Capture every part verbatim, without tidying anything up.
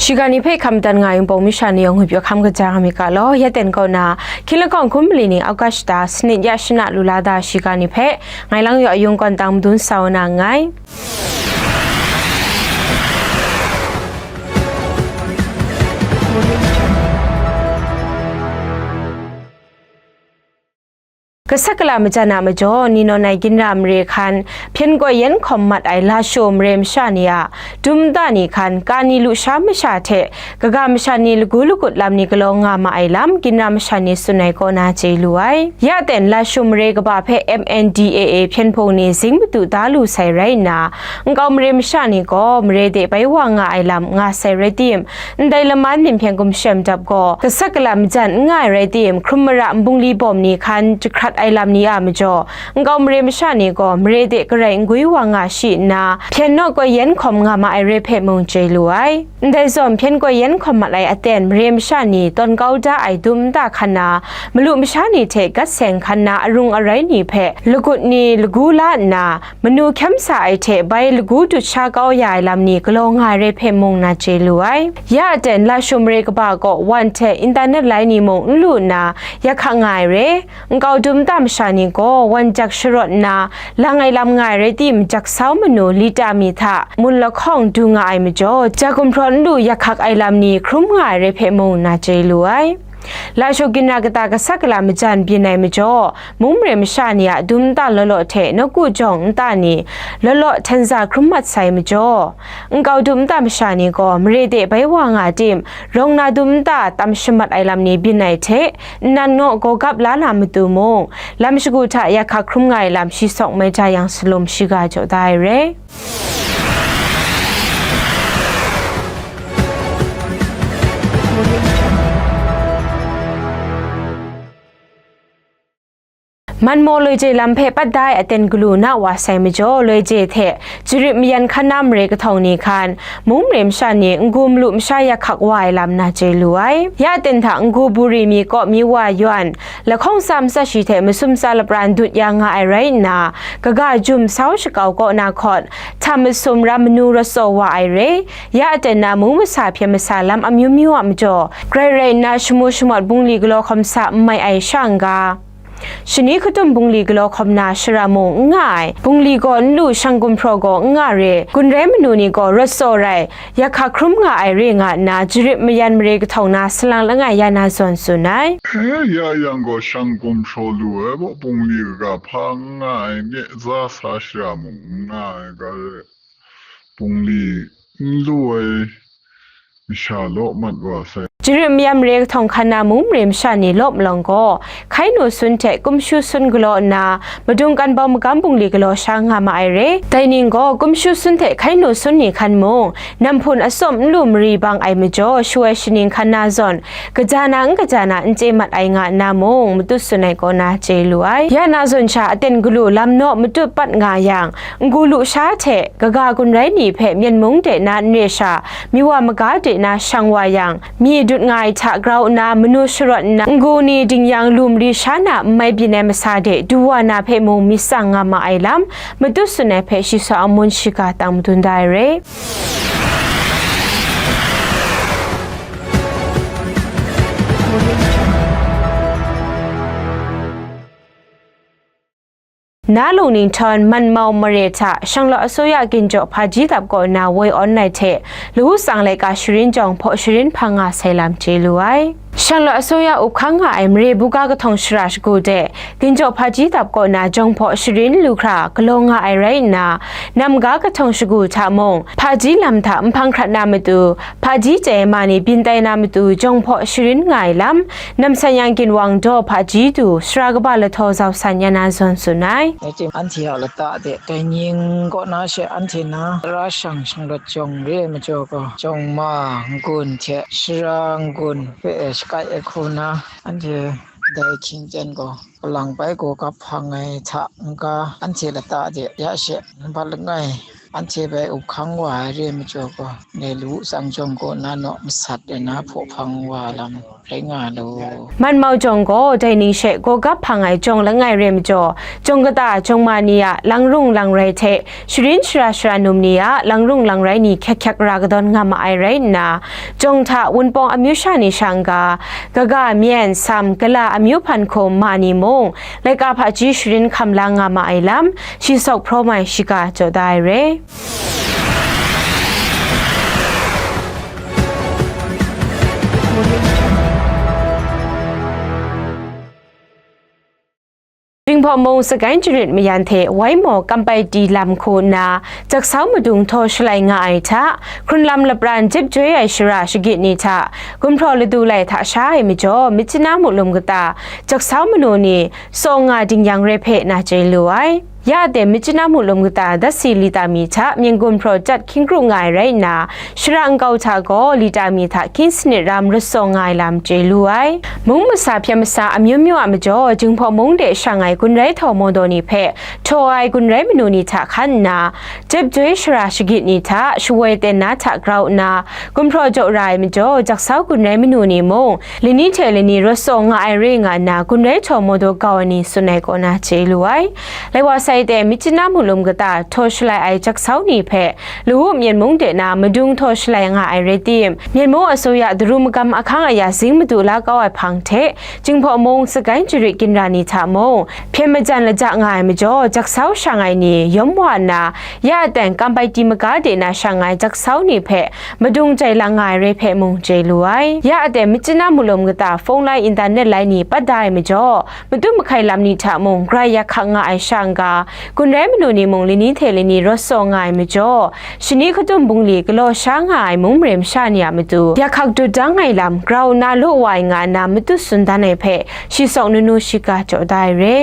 Shiga ni hpe hkam dan nga ai Wunpawng masha ni yawng ngwipyaw hkam kaja nga myit ga law, ya ten kaw na, hkying lahkawng hkum mali ni August shata, sanit ya shana lu la da shiga ni hpe, ngai lang yaw ayung kawn tang madun sa wa na nngai. Kasak kala majan a majaw, ni nawn ai ginra mare hkan, hpyen koi yan hkawm mat ai lashaw mare masha ni a dum nta ni hkan, ka ni lusha masha hte kaga masha ni lagu lagut lam ni galaw nga ma ai lam, ginra masha ni tsun ai kaw na chye lu ai. Ya ten lashaw mare kaba hpe M N D A A hpyen hpung ni zing madu da lu sai rai nna, nkau mare masha ni gaw mare de bai wa nga ai lam nga sai rai tim, ndai laman myit hpyen gumshem dap gaw, kasak kala majan n nga ai rai tim, hkrum mara nbungli bawm ni hkan jahkrat ai lam ni a majaw, nkau mare masha ni gaw mare de garai n gwi wa nga shi nna, hpyen naw koi yan hkawm nga ma ai re hpe mung chye lu ai. Ndai zawn, hpyen koi yan hkawm mat ai aten mare masha ni tawn kau da ai dum nta hkan na, malu masha ni hte gat seng hkan na arung arai ni hpe lagut ni lagu la nna, manu hkyam sa ai hte bai lagu dut sha kau ya ai lam ni galaw nga ai re hpe mung na chye lu ai. Ya aten lashaw mare kaba kaw wan hte intanet lai ni mung n lu nna, yak hkak nga ai re. Nkau dum nta masha ni gaw wan jak sharawt nna, lang ai lam nga ai rai tim, jak sau manu lita mi hta mun lahkawng du nga ai majaw, ja gumhpraw n lu yak hkak ai lam ni hkrum nga ai re hpe mung na chye lu ai. Lashaw ginra kata kasak kala majan byin ai majaw, mung mare masha ni a dum nta law law hte nawku jawng nta ni law law hten za hkrum mat sai majaw, nkau dum nta masha ni gaw mare de bai wa nga tim, rawng na dum nta tam shamat ai lam ni byin ai hte, nnan naw gaw gap la na matu mung, lam shagu hta yak hkak hkrum nga ai lam shi sawk mai ja yang salum shiga jaw da ai re. Manmaw loi je lam hpe pat da ai aten galu na wa sai majaw, loi je hte jarit mayan hkan na mare kahtawng ni hkan, mung mare masha ni n-gu malu masha yak hkak wa ai lam na chye lu ai. Ya ten hta n-gu buri mi kaw mi wa yawn, lahkawng tsa matsa shi hte masum tsa lapran dut ya nga ai rai nna, kaga jum sau shakau kaw na hkawt, htam masum ram manu rawt tsaw wa ai re, ya aten na mung masa hpyen masa lam amyu myu a majaw, grai rai nna shamu shamawt bungli galaw hkawm sa n mai ai sha n-ga, shani hkatum bungli galaw hkawm na shara mung n nga ai, bungli gaw n lu, shang gumhpraw gaw n nga re, gun rai manu ni gaw rawt tsaw rai, yak hkak hkrum nga ai re nga nna, jarit mayan mare kahtawng na salang langai ya na zawn tsun ai. E, ya yang gaw shang gumhpraw lu ai gaw, bungli kaga hpa n nga ai, nye za sa shara mung n nga ai ga re, bungli n lu ai masha law mat wa sai. Jarit mayan mare kahtawng hkan na mung mare masha ni law malawng gaw, hkai nu sun hte kumshu sun galaw nna, madung kan bau magam bungli galaw sha nga ma ai re. Dai ning gaw, kumshu sun hte hkai nu sun ni hkan mung, nam hpun atsawm n lu mari bang ai majaw, shu ai shaning hkan na zawn, kaja na n kaja na n chye mat ai nga nna mung, matut tsun ai kaw na chye lu ai. Ya na zawn sha, aten galu lam naw matut pat nga yang, n-gu lusha hte kaga gun rai ni hpe Myen mung de na n re sha, Miwa maga de na shang wa yang, myi dut nga ai hta grau nna manu sharawt nna, n-gu ni dingyang lu mari sha na n mai byin ai masa de du wa na hpe mung myit tsang nga ma ai lam, matut tsun ai hpe shi sawk amun shiga tang madun da ai re. Na lung ninghtawng Manmau mare hta Shanglawt Asuya Ginjaw Hpaji dap kaw na woi awn ai hte, Lawu Tsang laika sharin jawng hpaw sharin hpang nga sai lam chye lu ai. Shanglawt Asuya up hkang nga ai mare buga kahtawng shara shagu de, Ginjaw Hpaji dap kaw na jawng hpaw sharin lu hkra galaw nga ai rai nna, nam ga kahtawng shagu hta mung, hpaji lam hta nhpang hkrat na matu, hpaji chye ai ma ni byin tai na matu jawng hpaw sharin nga ai lam, Namsan Yang Ginwang daw hpaji du, sara kaba lahtaw zau san ya na zawn tsun ai. Rai tim, anhte a lata de, dai ning kaw na she anhte na tara shang shanglawt jawng re ai majaw gaw, jawng ma n-gun hte sara n-gun hpe e shakai ai hku na, anhte dai hkying ten gaw, kalang bai gaw gap hpang ai hta n-ga, anhte lata de ya she n bat langai Anhte bai up hkang wa ai re ai majaw gaw, ndai lawu tsang jawng kaw na naw masat ai na hpaw hpang wa lam rai nga law. Manmau jawng gaw dai ning she gaw gap hpang ai jawng langai re ai majaw, jawng kata jawng ma ni a lang rung lang rai hte sharin shara shara num ni a lang rung lang rai ni hkyak hkyak ra kadawn nga ma ai rai nna, jawng hta Wunpawng amyu sha ni shang ga, kaga, myen, sam, gala, amyu hpan hkum ma ni mung, laika hpaji sharin hkam la nga ma ai lam, shi sawk hpraw mai shiga jaw da ai re. Jinghpaw mung Sagaing Jarit mayan hte Waimaw Kampai Ti lam hku nna, jaksau madung htaw shalai nga ai hta, hkrunlam lapran jip joi ai shara shagit ni hta gumhpraw ladu lai hta sha ai majaw, Myitkyina Muklum kata jaksau manu ni tsaw nga ding yang re hpe na chye lu ai. Ya aten Myitkyina Muklum kata datsi lita mi hta myen gumhpraw chyat hkying kru nga ai rai nna, shara nkau hta gaw lita mi hta hkying sanit ram rawt tsaw nga ai lam chye lu ai. Mung masa hpyen masa amyu myu a majaw, Jinghpaw mung de shang ai gun rai htaw mawdaw ni hpe htaw ai gun rai manu ni hta hkan nna, jep joi shara shagit ni hta shawoi ten na hta grau nna, gumhpraw jaw ra ai majaw, jaksau gun rai manu ni mung, lani hte lani rawt tsaw nga ai re nga nna, gun rai htaw mawdaw kau ai ni tsun ai kaw na chye lu ai. Lai wa sai de, Myitkyina Muklum kata htaw shalai ai jaksau ni hpe, Lawu Myen mung de na madung htaw shalai nga ai rai tim, Myen mung asuya daru magam ahkang aya zing madu la kau ai hpang hte, Jinghpaw mung Sagaing Jarit ginra ni hta mung, hpyen majan laja nga ai majaw, jaksau shang ai ni yawm wa nna, ya aten Kampai Ti maga de na shang ai jaksau ni hpe madung jai lang nga ai re hpe mung chye lu ai. Ya aten Myitkyina Muklum kata phone lai, internet lai ni pat da ai majaw, matu mahkai lam ni hta mung grai yak hkak nga ai sha n-ga, gun rai manu ni mung lani hte lani rawt tsaw nga ai majaw, shani hkatum bungli galaw sha nga ai mung mare masha ni a matu yak hkak dut dang ai lam grau nna law wa ai nga nna matu tsun dan ai hpe, shi sawk nunu shiga jaw da ai re.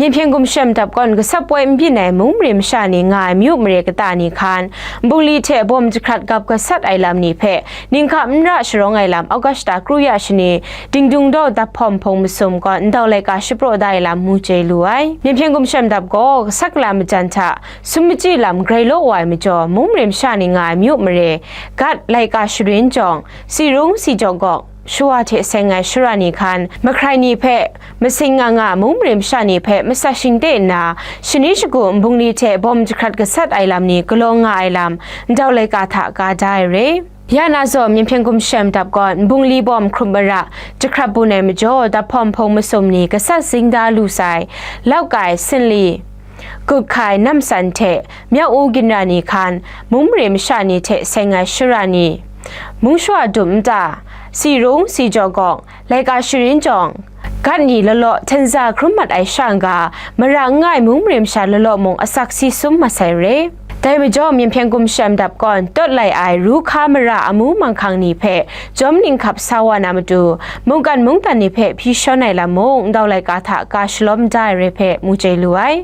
Myen hpyen gumshem dap gawn gasap poi n byin ai mung mare masha ni nga ai myu mare kata ni hkan, nbungli hte bawm jahkrat gap gasat ai lam ni hpe, ninghka n ra sharawng ai lam August kru ya shani, Dingdung daw daphawm hpung masum gaw ndau laika shapraw da ai lam mu chye lu ai. Myen hpyen gumshem dap gaw gasat gala majan hta sum machyi lam grai law wa ai majaw, mung mare masha ni nga ai myu mare, gat, laika sharin jawng, si rung si jaw gawk, shawa hte seng ai shara ni hkan, mahkrai ni hpe masing nga nga mung mare masha ni hpe masat shingte nna, shani shagu nbungli hte bawm jahkrat gasat ai lam ni galaw nga ai lam, ndau laika hta ka da ai re. Ya na zawn, Myen hpyen gumshem dap gawn, nbungli bawm hkrup mara jahkrat bun ai majaw, daphawm hpung masum ni gasat zing da lu sai, Laukai, Sinli, Guthkai, Namsan hte Myauk-u ginra ni hkan, mung mare masha ni hte seng ai shara ni, mung shawa dum nta, si rung si jaw gawk, laika sharin jawng, gat ni lawlaw htenza hkrum mat ai sha n-ga, mara n nga ai mung mare masha lawlaw mung asak si sum mat sai re. Dai majaw, Myen hpyen gumshem dap gawn tawt lai ai ru hka mara amu manghkang ni hpe jawm ninghkap sa wa na matu, mungkan mungdan ni hpe hpyi shawn ai lam mung, ndau laika hta ka shalawm da ai re hpe mu chye lu ai.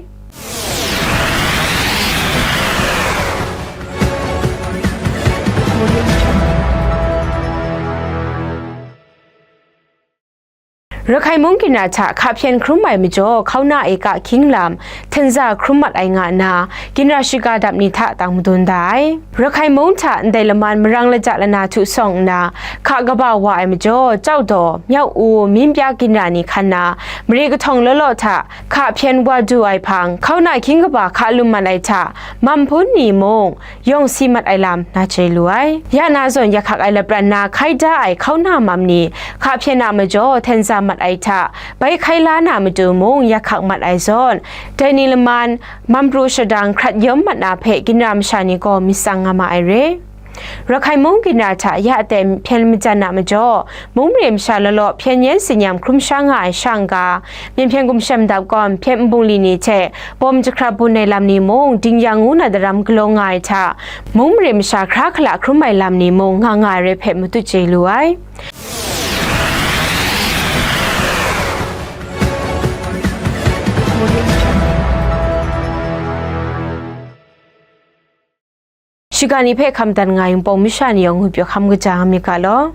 Rakhai mung ginra hta hka hpyen hkrum ai majaw, hkauna eka hkying lam htenza hkrum mat ai nga nna, ginra shiga dap ni hta tang madun da ai. Rakhai mung hta ndai laman marang laja lana htu sawng nna, hka kaba wa ai majaw, Chyaw Daw, Myauk-u, Myin Pya ginra ni hkan na, mare kahtawng law law hta hka hpyen wa du ai hpang, hkauna hkying kaba hka lum mat ai hta, mam hpun ni mung, yawng si mat ai lam na chye lu ai. Ya na zawn, yak hkak ai lapran na hkai da ai hkauna mam ni hka hpyen a majaw htenza mat ai hta, bai hkai la na matu mung yak hkak mat ai zawn, dai ni laman, mam pru shadang hkrat yawm mat na hpe ginra masha ni gaw myit tsang nga ma ai re. Rakhai mung ginra hta ya aten hpyen majan a majaw, mung mare masha law law hpyen yen tsinyam hkrum sha nga ai sha n-ga, Myen hpyen gumshem dap gawn hpyen nbungli ni hte bawm jahkrat bun ai lam ni mung, ding yang ngu na daram galaw nga ai hta, mung mare masha hkra hkala hkrum ai lam ni mung nga nga ai re hpe matut chye lu ai. Shiga ni hpe hkam dan nga ai Wunpawng masha ni yawng ngwi pyaw hkam kaja nga myit ga law.